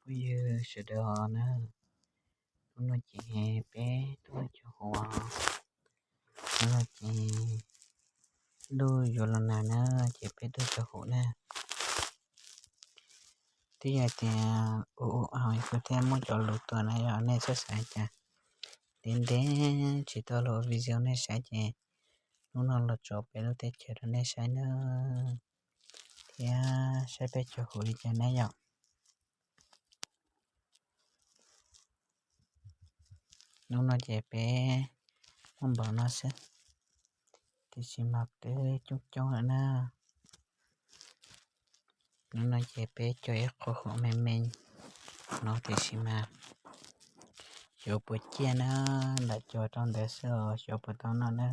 Phooj ywg sawv daws na, hnub no ces peb tuaj cog huv, hnub no ces ntuj yuav los nag na, ces peb tuaj cog huv na. Twb yog tias ua ua haus kuv thiaj muab cov lus tuaj na yom, nej txhob xav cas. Ntev ntev tsis tau los ua video nej saib ces hnub no los tso peb lub teb chaws rau nej saib na, thiab saib peb cog huv li cas na yom. Hnub no ces peb muaj npaum no xwb, tiam sis mas twb coob coob lawm na. Hnub no ces peb cog ib qho huv me me no tiam sis mas xyov puas ciaj na, nram cog rau ntawd xwb os, xyov puas tau noj na.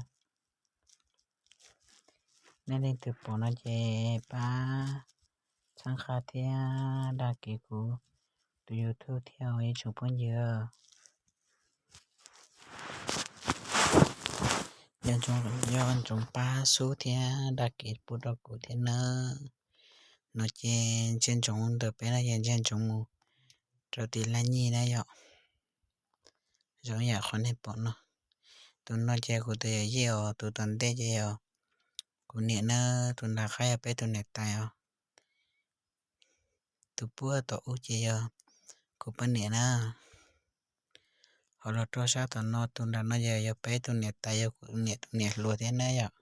Nej leej twg pom no ces pab txhawb nqa thiab dag kiv kuv tus YouTube thiab os ib tsoom phooj ywg. Nco ntsoov pab sub thiab dag kiv pub rau kuv thiab nawb. No ces ntsia ntsoov ntawm peb no ces ntsia ntsoov mus rau tim Laj Nyij na yom. Zoo yam qhov nej pom no. Tus no ces kuv tus yawm yij os, tus tom ntej ces yog kuv niam na, tus nram qab yog peb tus niam tais os. Tus puag tom ub ces yog kuv poj niam na. Ho los rau sab tom no tus nram no ces yog peb tus niam tais, yog kuv niam tus niam hluas thiab na yom.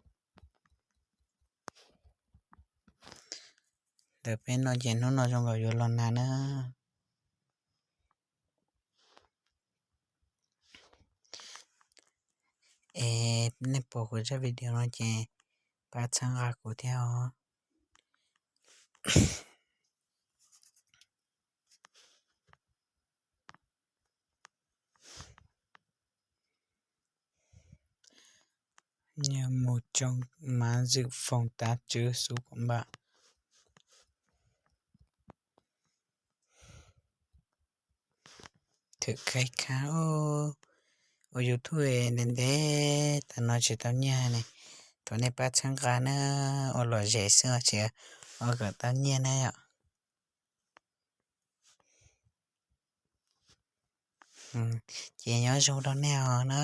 Ntawm peb no ces hnub no zoo nkaus yuav los nag na. Es nej pom kuv zaj video no ces pab txhawb nqa kuv thiab os. Mus tsoo mav zwm foom tav tswv xub kom npam. Thwm khaib khab ua YouTube ntev ntev tas no tsis tau nyiaj ne. Thov nej pab txhawb nqa na, ua lom zem xwb tsis ua kom tau nyiaj na yom. Ces nyob zoo rau nej os na.